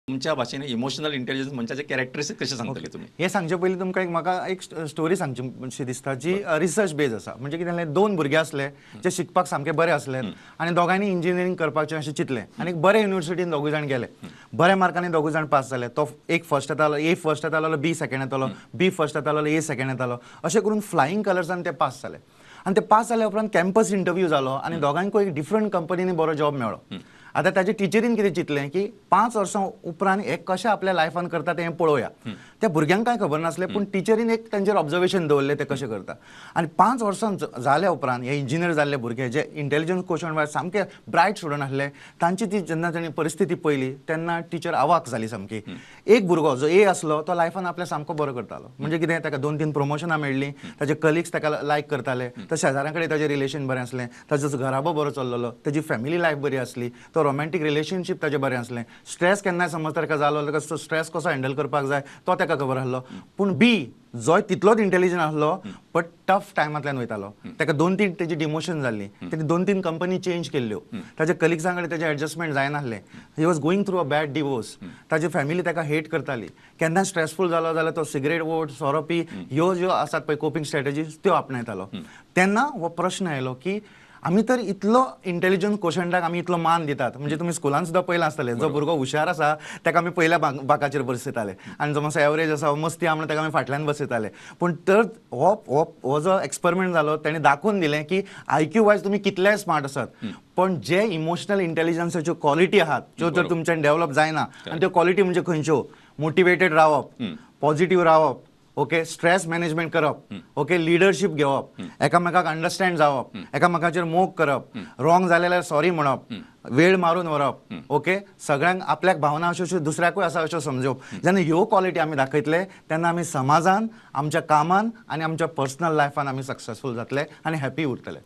तुमच्या भाशेन emotional intelligence मनशाचे कॅरेक्टरिस्टिक कशें सांगतले तुमी? हे सांगचे पयलीं तुमकां एक म्हाका एक स्टोरी सांगची शी दिसता, जी रिसर्च बेज आसा. म्हणजे कितें जालें, दोन भुरगे आसले जे शिकपाक सामके बरे आसले आनी दोगांयनी इंजिनियरींग करपाचें अशें चिंतलें आनी एक बरे युनिवर्सिटीन दोगूय जाण गेले. बऱ्या मार्कांनी दोगूय जाण पास जाले. तो एक फर्स्ट येतालो, ए फर्स्ट येतालो, बी सेकंड येतालो, बी फर्स्ट येतालो, ए सेकंड येतालो. अशें करून फ्लायींग कलर्सान ते पास जाले आनी ते पास जाल्या उपरांत कॅम्पस इंटरव्यू जालो आनी दोगांयकूय एक डिफरंट कंपनीनी बरो जॉब मेळ्ळो. आतां ताच्या टिचरीन कितें चिंतलें की 5 वर्सां उपरांत हे कशें आपल्या लायफान करता तें पळोवया. त्या भुरग्यांक कांय खबर नासलें, पूण टिचरीन एक तांचेर ऑब्जर्वेशन दवरलें, ते कशें करता. आनी 5 वर्सां जाल्या उपरांत हे इंजिनियर जाल्ले भुरगे, जे इंटेलिजन्स कोशंट वायज सामके ब्रायट स्टुडंट आसले, तांची ती जेन्ना तांणी परिस्थिती पळयली तेन्ना टिचर अवाक जाली सामकी. एक भुरगो जो ए आसलो तो लायफान आपल्या सामको बरो करतालो. म्हणजे कितें, ताका दोन तीन प्रमोशनां मेळ्ळीं, ताजे कलिग्स ताका लायक करताले, तर शेजाऱ्यां कडेन ताजें रिलेशन बरें आसलें, ताजो घराबो बरो चल्लेलो, ताजी फॅमिली लायफ बरी आसली, तो रोमॅन्टीक रिलेशनशीप ताजें बरें आसलें. स्ट्रेस केन्नाय समज ताका जालो, ताका स्ट्रेस कसो हँडल करपाक जाय तो ताका खबर आसलो. पूण बी जो तितलोच इंटेलिजंट आसलो, बट टफ टायमांतल्यान वयतालो. ताका दोन तीन तेजी डिमोशन जाल्ली, तेणी दोन तीन कंपनी चेंज केल्ल्यो, ताच्या कलिग्सां कडेन तेजें एडजस्टमेंट जायनासलें. He was going through a bad divorce. ताजी फॅमिली ताका हेट करताली. केन्ना स्ट्रेसफूल जालो जाल्यार तो सिगरेट ओड, सोरो पी, ह्यो ज्यो आसात पळय कोपिंग स्ट्रॅटजीज, त्यो आपणायतालो. तेन्ना हो प्रश्न आयलो की आमी तर इतलो इंटेलिजन्स कोशंटाक आमी इतलो मान दितात. म्हणजे तुमी स्कुलान सुद्दां पळयलां आसतलें, जो भुरगो हुशार आसा ताका आमी पयल्या बाकाचेर बसयताले आनी जो मातसो एवरेज आसा, मस्ती आहा म्हणून ताका आमी फाटल्यान बसयताले. पूण तर हो जो एक्सपेरिमेंट जालो, तेणें दाखोवन दिलें की आयक्यू वायज तुमी कितलेय स्मार्ट आसात, पण जे इमोशनल इंटेलिजन्साच्यो क्वॉलिटी आहात त्यो जर तुमच्यान डेव्हलप जायना, आनी त्यो क्वॉलिटी म्हणजे खंयच्यो? मोटिवेटेड रावप, पॉझिटिव्ह रावप, ओके, स्ट्रेस मॅनेजमेंट करप, ओके, लिडरशीप घेवप, एकामेकाक अंडरस्टँड जावप, एकामेकाचेर मोग करप, रॉंग जालें सॉरी म्हणप, वेळ मारून व्हरप, ओके, सगळ्यांक आपल्याक भावना अश्यो अश्यो दुसऱ्याकूय आसा अश्यो समजोवप. जेन्ना ह्यो क्वॉलिटी आमी दाखयतले तेन्ना आमी समाजान, आमच्या कामान आनी आमच्या पर्सनल लायफान आमी सक्सेसफूल जातले आनी हॅपी उरतले.